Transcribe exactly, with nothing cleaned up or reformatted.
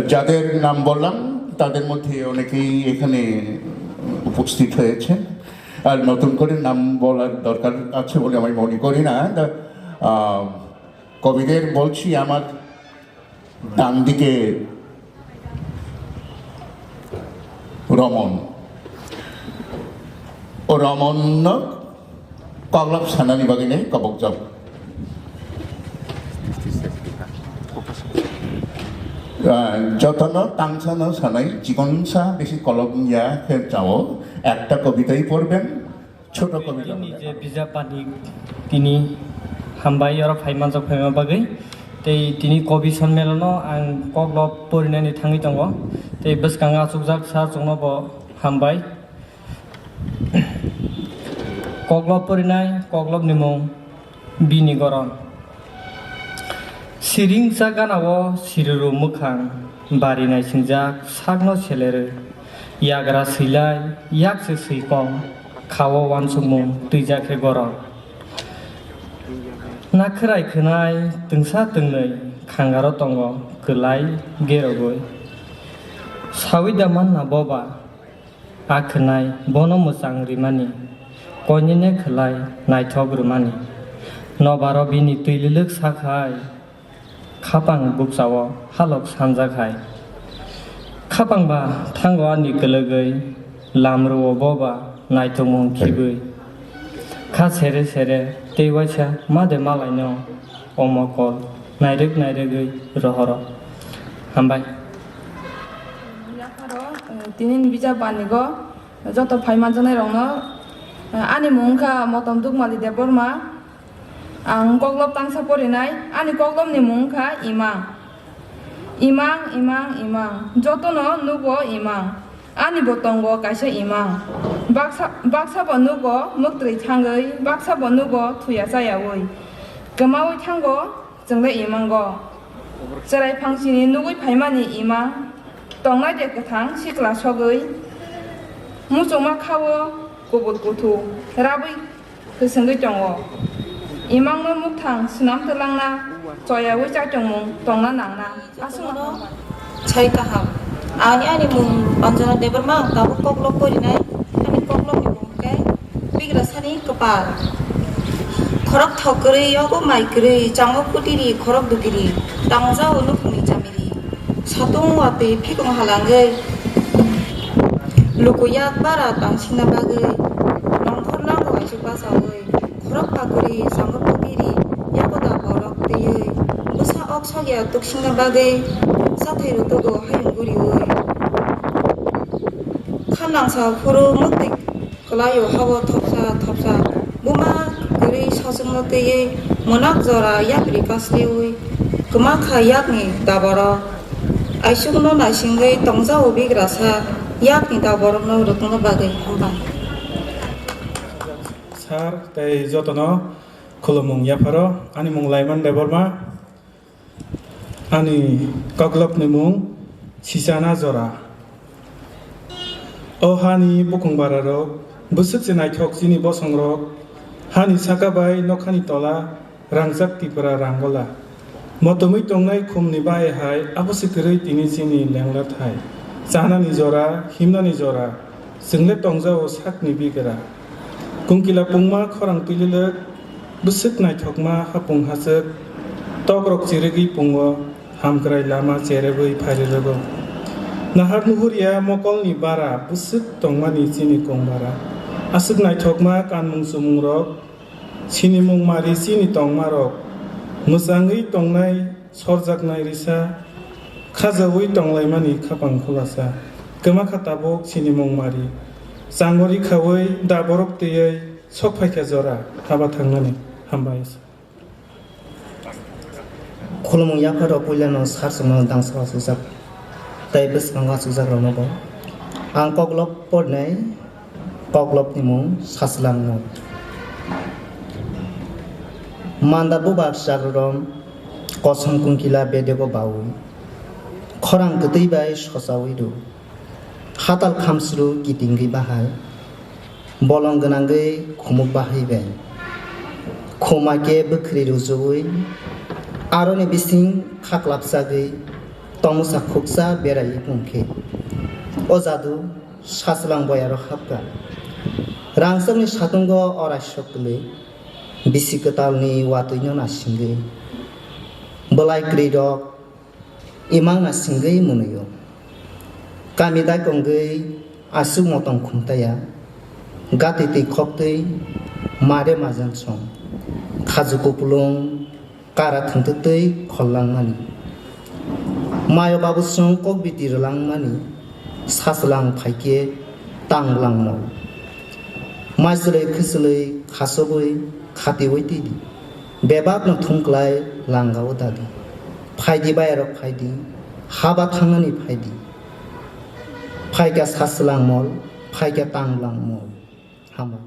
যাদের নাম বললাম, তাদের মধ্যে অনেকেই এখানে উপস্থিত হয়েছেন। আর নতুন করে নাম বলার দরকার আছে বলে আমি মনে করি না। তা, আহ, কবিদের বলছি, আমার ডান দিকে Raman. O Romonno koklop sanani bagwi nai kobokjak. Ah, jotono tangsano sanai, chikonsa besi kolok ya khe chao, ekta kobitai porben, choto kobita. Tini je bijap bani tini hambai oro phai manjak phaima bagwi. Tei tini kobi sonmelono ang koklop porinani thangwi tongo. Tei bwskango achukjak sir chwngno bo hambai. Koklop porinai, koklopni mung bini goron. Siringsa ganao siriru mwkhang, bari naisingjak sakno selerwi. Yagra swilai, yak se swikong, khao wansukmung twijak khe goron. Nakhwrai khwnai twngsa twngnwi khangaro tongo kwlai gerogwi. Sawi da manna boba, a khwnai bono mwchang rimani, koinene khwlai naithok rwmani. Nobaro bini twi lwlwk sakhai, khapang bukchao halok sanjak hai. Khapang ba thango ani kwlwgwi, lamrwo boba naithokmung khibwi. Kha sere sere tei waisa made malaino o mokol nairwk nairwgwi rohoro. Hambai. Yapharo, eh, tini ni bijap banigo joto phai manjaknai rokno, eh, ani mung wngkha Motom Dukmali Debbarma. Ang koklop tangsa porinai, ani koklopni mung wngkha Imang. Imang, imang, imang, jotono nugo imang. Ani bo tongo kaisa imang. Baksa, baksa bo nugo mwktwi thangwi, baksa bo nugo thuya chayawi. Kwmawi thango chwngde imango. Chwrai phangsini nugwi phaimani imang. Tongnai de kwthang sikla sogwi. Muchungma khao kubul kuthu. Rabwi Kwswngwi tongo. Imangno mukthang swnam twlangna choyawi chaitongmung tongna nangna. Aswkno sai kaham. Ani, ani mung Anjana Debbarma, ang tabuk koklop porinai. Ani koklopni mung khe Bigrasani kwpal. Khorok thok kwrwi, yogo mai kwrwi, chango kutiri, khorok dugiri, tangjao nukhungni chamiri. Satung watwi phikung halangwi, luku yak bara tangsingna bagwi, nongkhor lango aichuk bachawi, khorok pakuri, changor putiri, yago da borok twiwi, bwsa ok sokya tuksingna bagwi, chathai rutugo hayung guriwi. Khanangsa phuru mwtwi Kwlaio habo thopsa thopsa buma kwrwi sachwngno twiwi mwnak jora yapri kasliwi kwma kha yakni daborok. Aisukno naisingwi tongjao bigrasa yakni daborokno rwkna bagwi hambai. Sir tei jotono khulumung yapharo, ani mung Laiman Debbarma. Ani koklopni mung Sichana Jora. O hani bukung bararok, bwswk se naithok chini bosongrok, hani saka bai nokhani tola, rangjak Tipra ranggola. Motomwi tongnai khumni bai hai, abo se kwrwi tini chini lengla thai. Chanani jora, himnani jora, chwngle tongjao sakni bigra. Kungkila pungma khorang twililwk, bwswk naithokma hapung hachwk, tokrok chirigwi pungo, hamkrai lama cherebwi phairwrwgo. Nahak nuhurya mokolni bara bwswk tongmani chini kong bara. Aswk naithokma kanmung chumungrok, sinimung mari chini tongmarok, mwchangwi tongnai sorjaknai risa, khajaui tonglaimani khapang khulasa. Kwma kha tabuk sinimung mari. Changori khaui da borok twiwi sok phaikha jora haba thangnani. Hambai. Khulumung yapharo puilano sar chwngno dangsa achukjak tei bwskango achukjakrokno bo. Ang koklop porinai koklopni mung Sachwlangno. Manda bubar chakrorom kosom kungkila bedego baui. Khorang kwtwi bai sochaui rw. Hatal khamsru kitingwi bahai. Bolong gwnangwi khumuk bahai bai. Khuma khe bwkhri rujui. Aroni bising khaklapsagwi tongmwsa khuksa beraiwi pungkhe, o jadu sachwlang boyaro hapkha. Rangchakni satungo orai sok twlwi bisi kwtalni watwino nasingwi, bwlai kwrwirok imang nasingwi mwnwio. Kami dai kongwi aswk motong khumtaya, gati twi khoktwi mare majang song, khaju kupulung kara thwngtwtwi khollangmani. Mayo babu song kok biti rwlangmani, sachwlang phaikhe tanglang mol. Maichwlwi khwchwlwi khachogwi khatiwi tidi. Bebakno thumklai langao dadi. Phaidi bayarok phaidi, haba thangnani phaidi. Phaikha sachwlang mol, phaikha tanglang mol. Hambai.